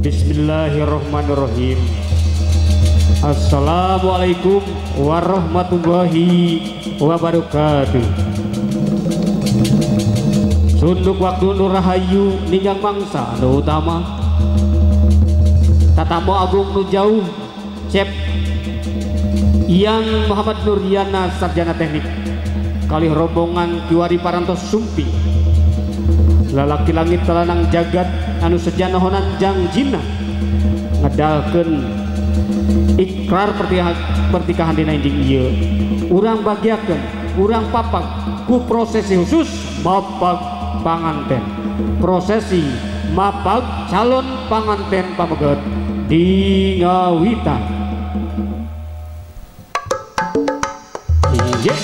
Bismillahirrahmanirrahim. Assalamualaikum warahmatullahi wabarakatuh. Sunduk waktu nu rahayu ningang mangsa anu utama. Tatamu agung nu jauh Cep Ian Muhammad Nuryana sarjana teknik kalih rombongan kiwari parantos sumpi. Lalaki langit telanang jagat anu sejana honan jangjina ngedalkeun ikrar pertikahan dina enjing ieu. Urang bagiakeun, urang papag ku prosesi khusus mapag panganten. Prosesi mapag calon panganten pameget di ngawitan. Ye.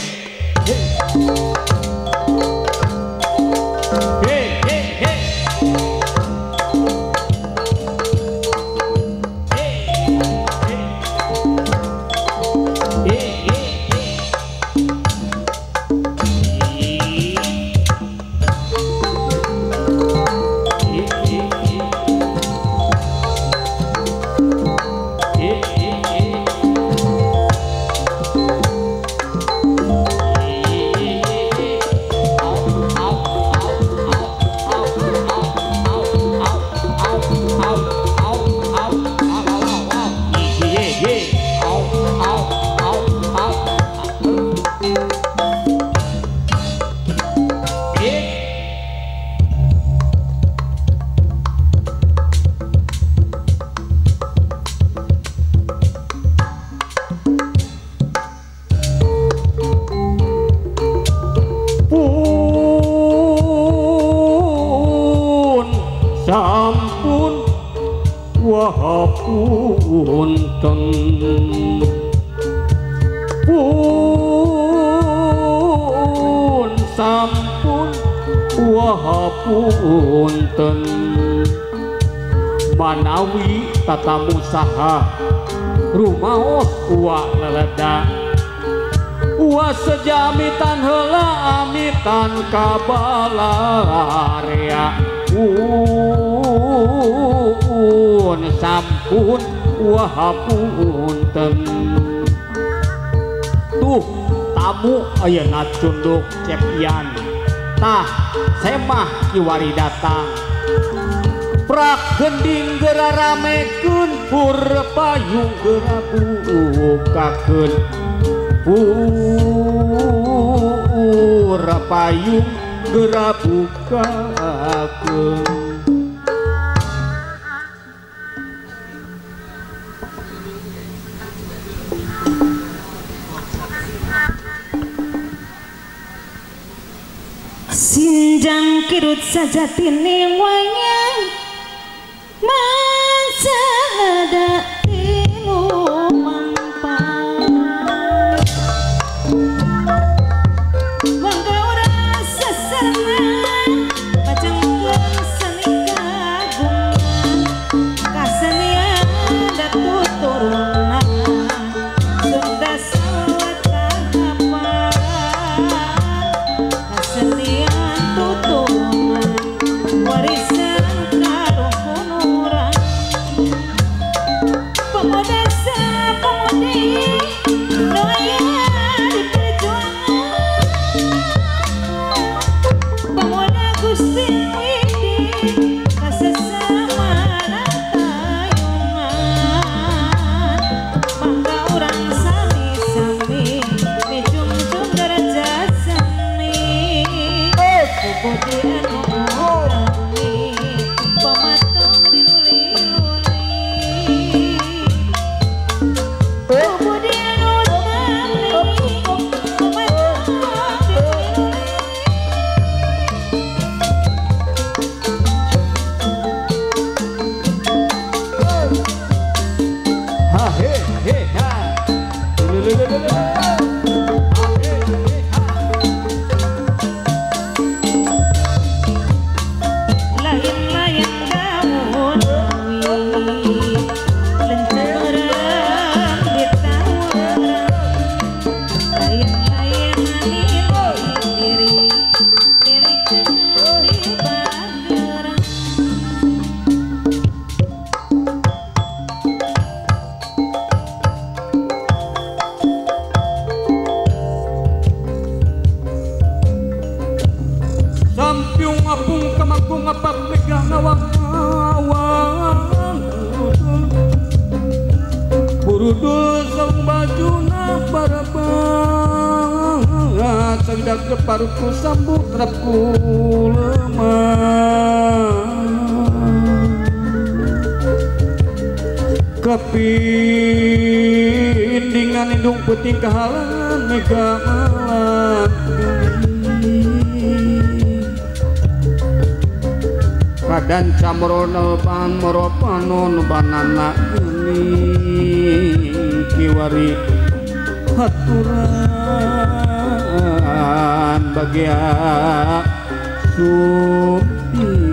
Sampun wahapunten pun sampun wahapunten manawi tatamu saha rumaos uwa leleda uwa sejamitan heula amitan kabalarea. Un sampun wahapunten. Tuh tamu ayeuna cunduk Cep Ian tah semah kiwari datang prak gending geura ramekeun pur payung geura bukakeun pur payung geura bukakeun. Sinjang kirut sajatine wayang masa ada tilu mampan. Mangga urang sesereman pajengkeun seni kagungan kasenian datuturunan Sunda sawatahapan kasenian tuturunan warisan karuhun urang pemuda sapemudi nu aya di perjuangan pemuda Gusti Widi kasesama tayungan mangga urang sami-sami mijungjung derajat seni budi anu utami pamatong diluli-luli budi anu utami pamatong diluli-luli. Ha he he ha. Lelelelele. Ha he he ha. Lain-lain gawe Ngapung kemangkung ngapak megah ngawang-ngawang Burudul saung bajuna barabat Sagdak deparku sambut terapku lemah Kepindingan indung puting kehalangan mega malam Kadan camrono ban moropanon banana geuning kiwari haturan bagia supi.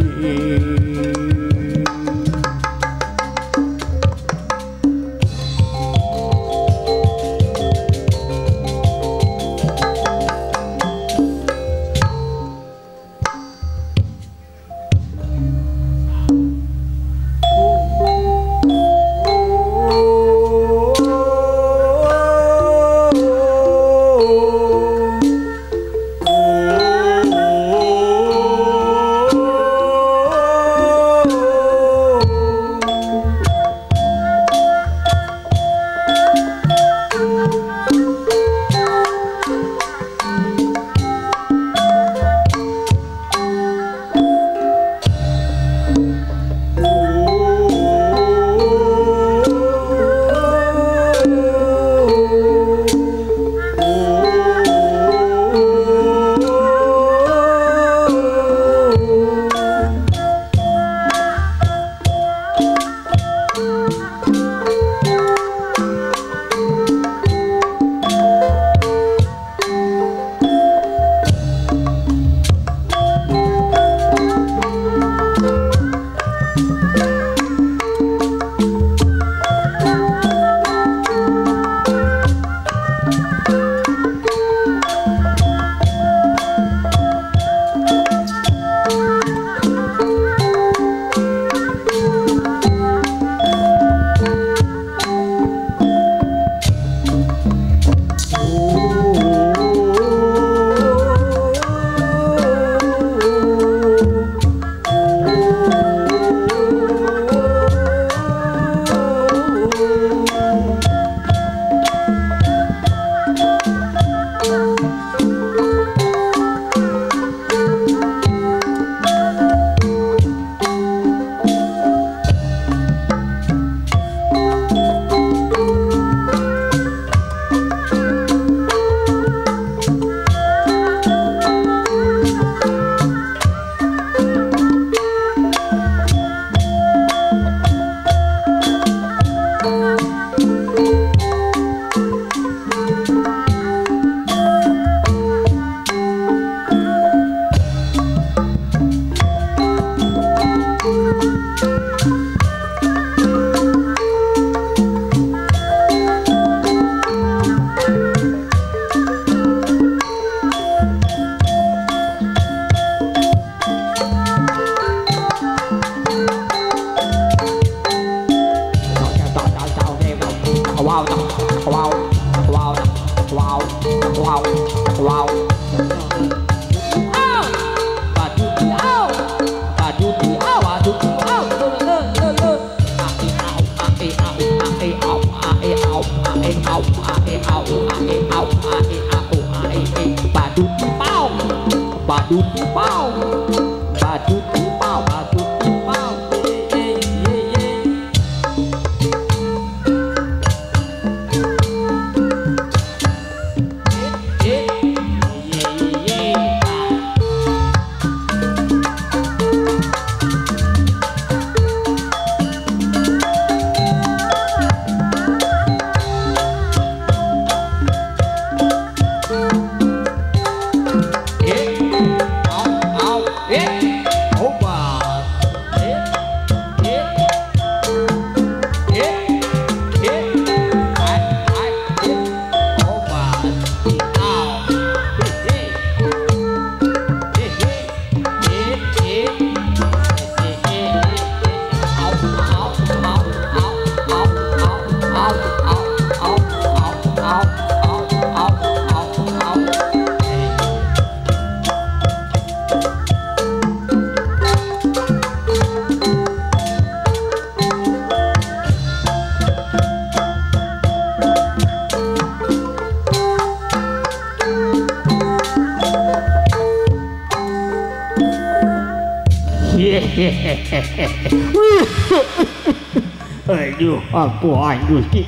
Aduh, ampun Gusti.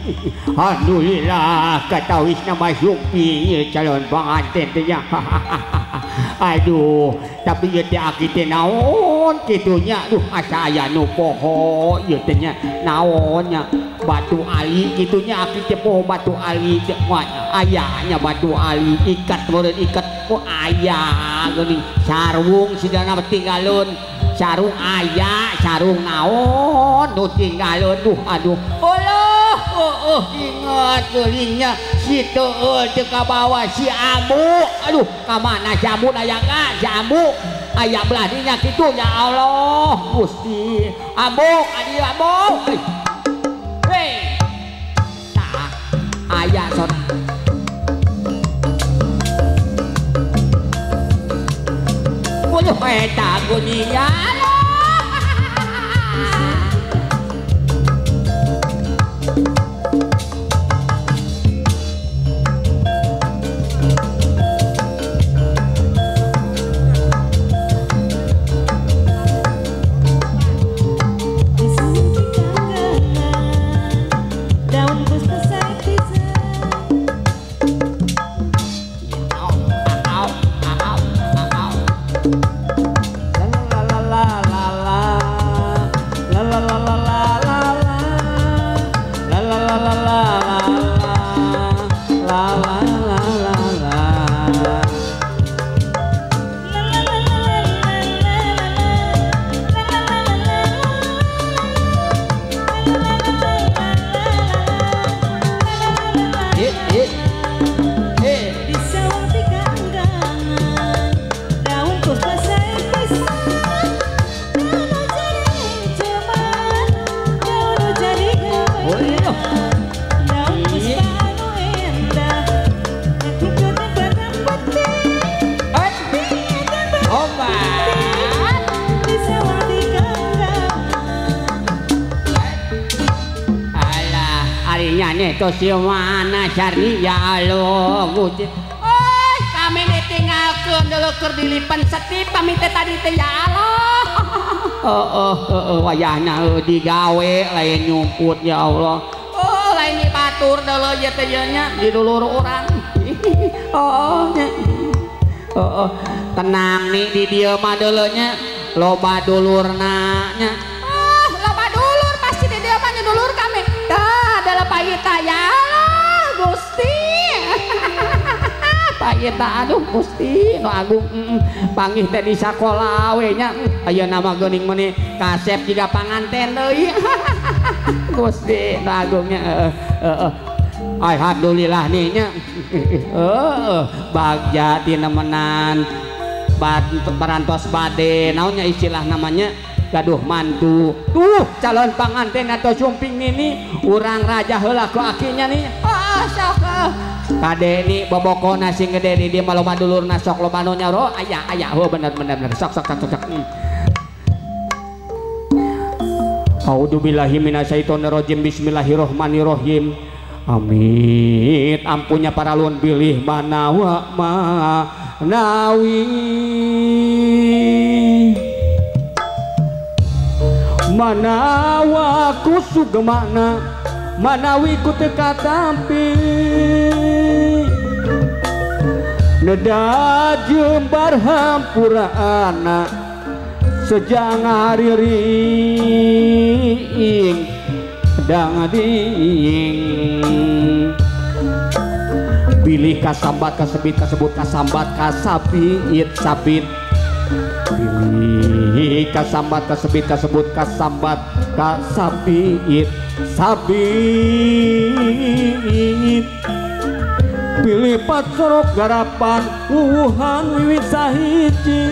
Alhamdulillah katawisna masuk ieu calon panganten teh nya. Aduh, tapi ieu teh aki teh naon kitu nya? Duh, asa aya nu poho ieu teh nya. Naon nya? Batu ali kitu nya aki teh poho batu ali teh. Aya nya batu ali ikat meureun ikat. Oh aya geuning sarung sidana tinggalun. Sarung aya, sarung naon nu tinggalun. Duh aduh. Allah, oh ingat geulingnya si teueul teu kabawa si Ambu. Aduh, ka mana si Ambu aya ka? Si Ambu aya belah dinya kitu ya Allah, Gusti. Ambu, adi Ambu. Hei. Tah, aya sona. Waduh, eta geuning ya. Mana cari ya Allah Gusti. Oh, kami ditinggalkeun deuleu keur dilipan setip pamit teh tadi teh ya Allah. Oh, wayahna digawe lain nyumput ya Allah. Oh, lain dibatur deuleu ieu teh nya di dulur urang. Oh, nya. Oh, tenang nih di dieu mah deuleu nya loba dulurna nya. Oh, loba dulur pasti di dieu mah nya dulur kami. Tah, deuleu payita ya Allah Gusti. Payita aduh Gusti nu agung panggih teh di sakola we nya. Ayeuna mah geuning meuni kasep jiga panganten deui. Gusti nu agungnya heeh. Alhamdulillah nih nya. Heeh, bagja tinemenan parantos bade naonnya istilah namanya gaduh mantu. Tuh calon panganten atau sumping nini urang raja heula ku akinya nih. Ah sok kade ni bobokona sing gede di dieu mah loba dulurna sok loba nu nyaro aya aya heuh bener bener bener sok sok sok sok. A'udzubillahi minasyaitonirrajim. Bismillahirrahmanirrahim. Amin. Ampunnya para luhur bilih manawa manawi manawa kusugemana manawi ku teu katampi neda jembar hampurana sejang hariring dang ding pilih kasambat kasebit kasebut kasambat kasabit sabit pilih kasambat kasebit kasebut kasambat kasabit sabit pilih pacorok garapan wuhan wiwit sahiji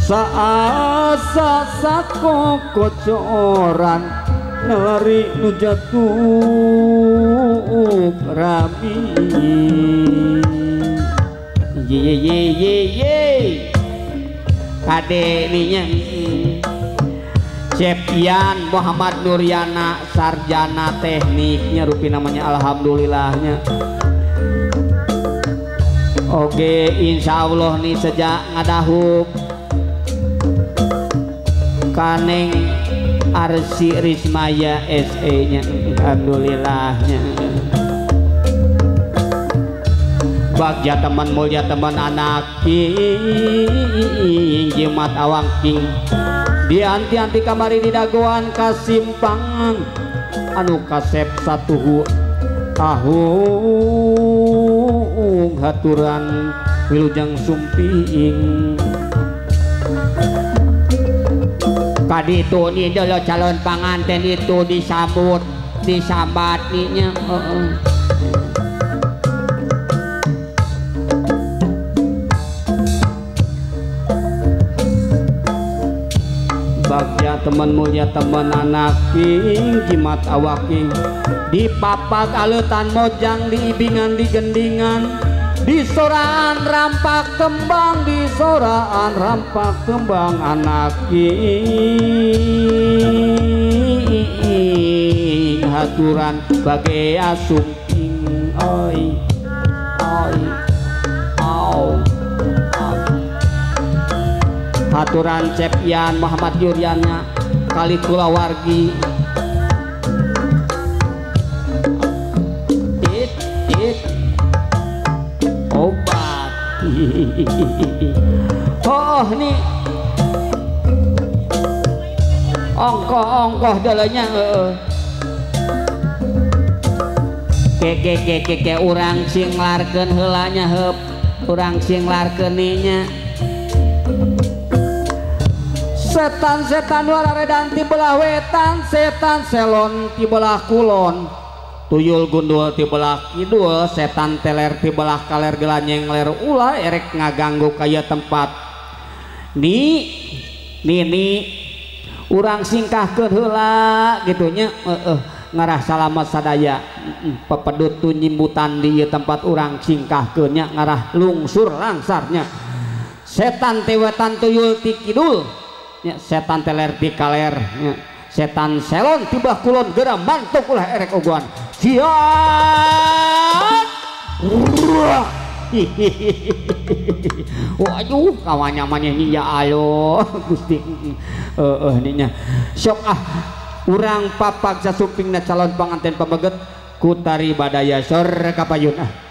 saasa sako kocoran nalari nu jatuh rami. Ye ye ye ye kade ninya Cepian Muhammad Nuryana sarjana tekniknya rupi namanya alhamdulillahnya. Oke, insya Allah nih sejak ngadahub Kaneng Arsi Rismaya SE nya alhamdulillah nya. Bagja teman mulia teman anak king jimat awang king dianti-anti kamari di dagoan kasimpangan anu kasep satuhu tahung haturan wilujeng sumping. Kaditu nih dulu calon panganten itu disambut disambat nih nya. Bagja teman mulia teman anak king jimat awaking dipapag aleutan mojang diibingan digendingan di soraan rampak kembang di soraan rampak kembang anak king haturan bagai asungking oi oi au. Haturan Cepian Muhammad Yuryannya kali kulawargi it it obat. Oh nih ongkoh ongkoh dalanya ke ke ke ke ke urang sing larkeun heula nya heup urang sing larkeun nya. Setan-setan wararedan ti belah wetan, setan selon ti belah kulon, tuyul gundul ti belah kidul, setan teler ti belah kaler gelanyeng ler ulah erek ngaganggu kaya tempat. Ni nini urang singkahkeun heula gitu nya ngarah salamet sadaya pepedut tu nyimbutan di ieu tempat urang singkahkeun nya ngarah lungsur langsarnya. Setan ti wetan tuyul ti kidul ya, setan teler di kaler ya. Setan selon tiba kulon geura mantuk ulah erek ogoan siat. Waduh kawannya maneh ya Allah Gusti heeh nya sok ah urang papag sasumpingna calon panganten pameget ku tari badaya sor kapayun ah.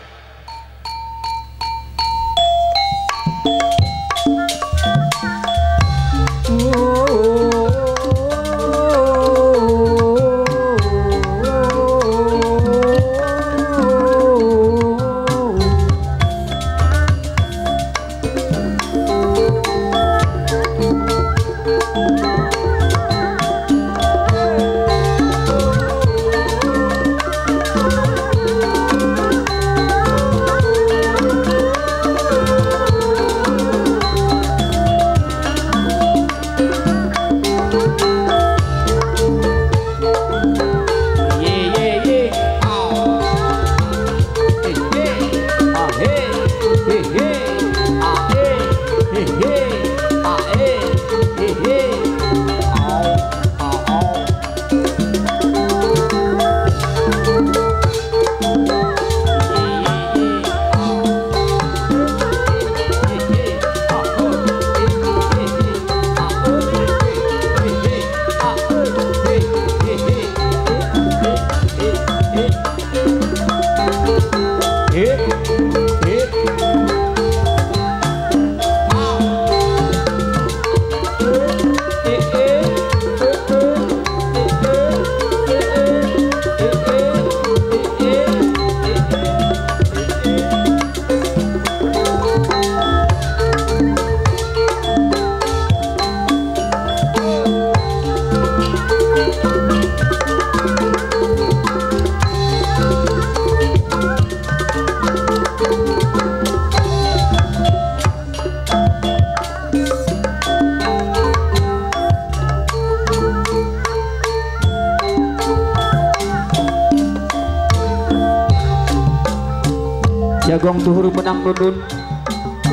Jagong tuhur benang nunun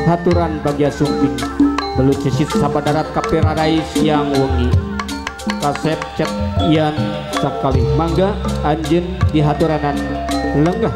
haturan bagya sumping belut sisit sabadarat kapirarai siang wengi kasep cep ian sakali mangga anjeun di haturanan lenggah.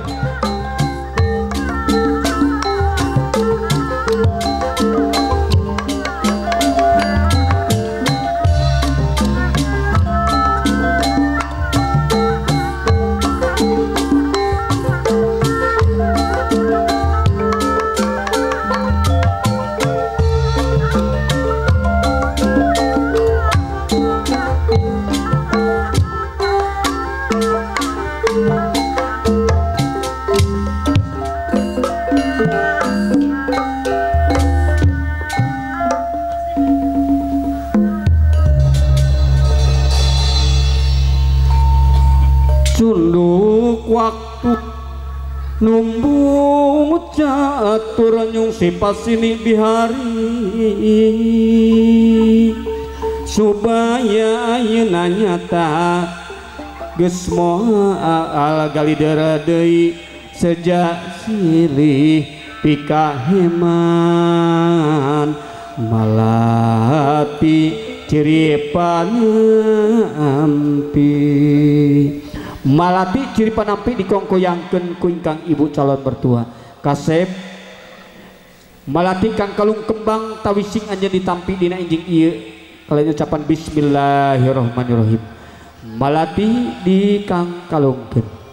waktu numbung catur nyungsi pasini bihari supaya ayeuna nyata geus moal galidera deui sejak silih pikaheman malati ciri panampi malati ciri panampi dikongkoyangkeun ku ingkang ibu calon mertua kasep malati kang kalung kembang tawising anjeun ditampi dina enjing ieu kalian ucapan bismillahirrahmanirrahim malati di kang kalungkeun.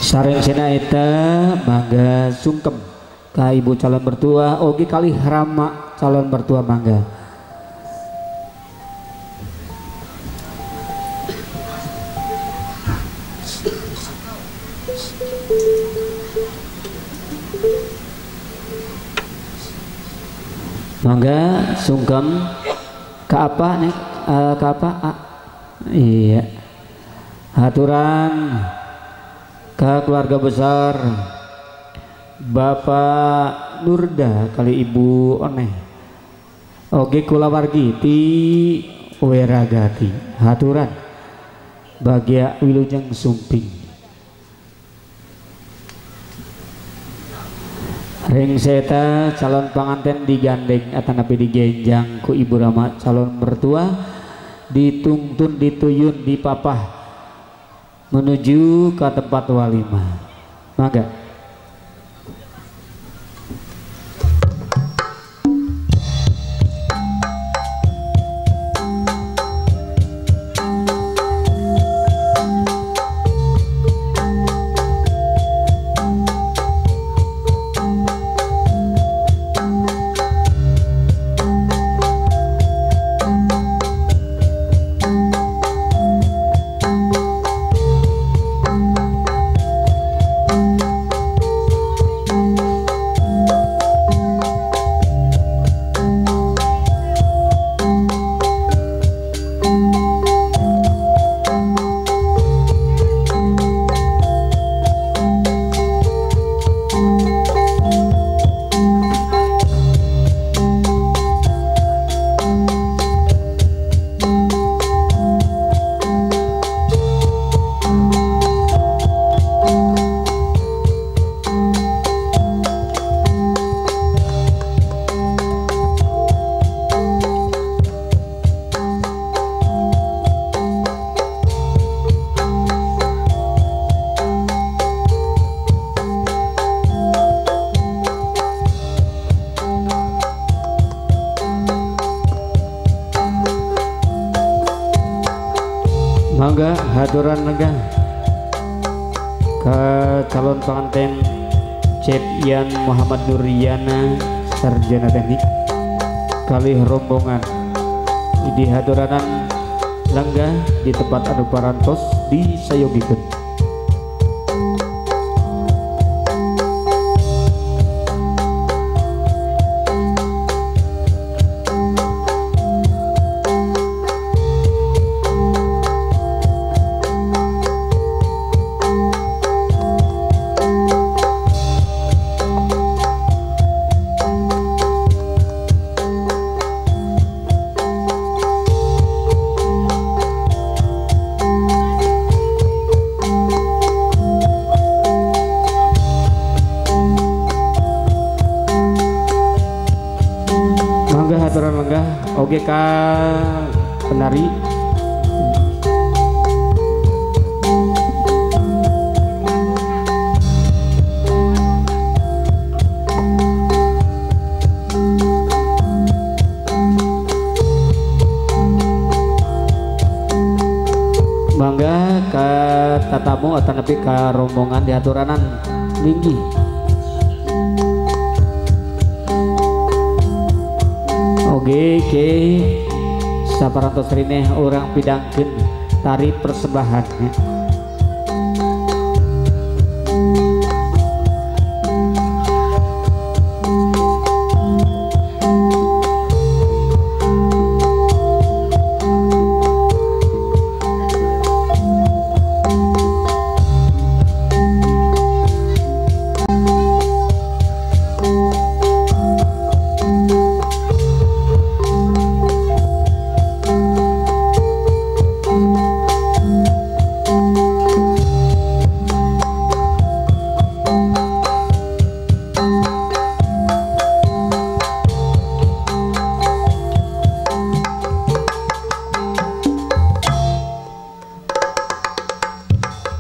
Sareng sena eta mangga sungkem ka ibu calon mertua oge kalih rama calon mertua mangga. Mangga sungkem ka apa nih ka apa? Iya. Haturan ke keluarga besar Bapak Nurda kali Ibu Oneh oge kulawargi ti Weragati haturan bagia wilujeng sumping ringseta calon panganten digandeng atanapi digenjang ku Ibu Rama calon mertua ditungtun dituyun dipapah menuju ke tempat walimah. Mangga. Mangga haturan lega ke calon pengantin Cep Ian Muhammad Nuryana sarjana teknik kalih rombongan di haturanan langga di tempat anu parantos di sayogikeun. Oke ka penari mangga ka tatamu atau nepi ka rombongan diaturanan linggih. Oke, oke. Saparantos rineh orang pidangkeun tari persembahannya.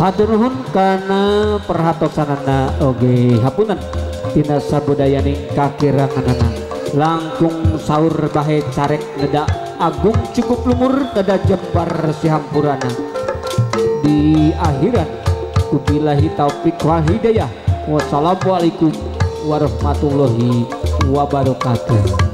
Hatur nuhun kana perhatosanana oge hapunten tina sabudayaning kakiranganana. Langkung saur bahe carek neda agung cukup lumur neda jembar sihampurana. Di akhiran wabillahi taufik wal hidayah. Wassalamualaikum warahmatullahi wabarakatuh.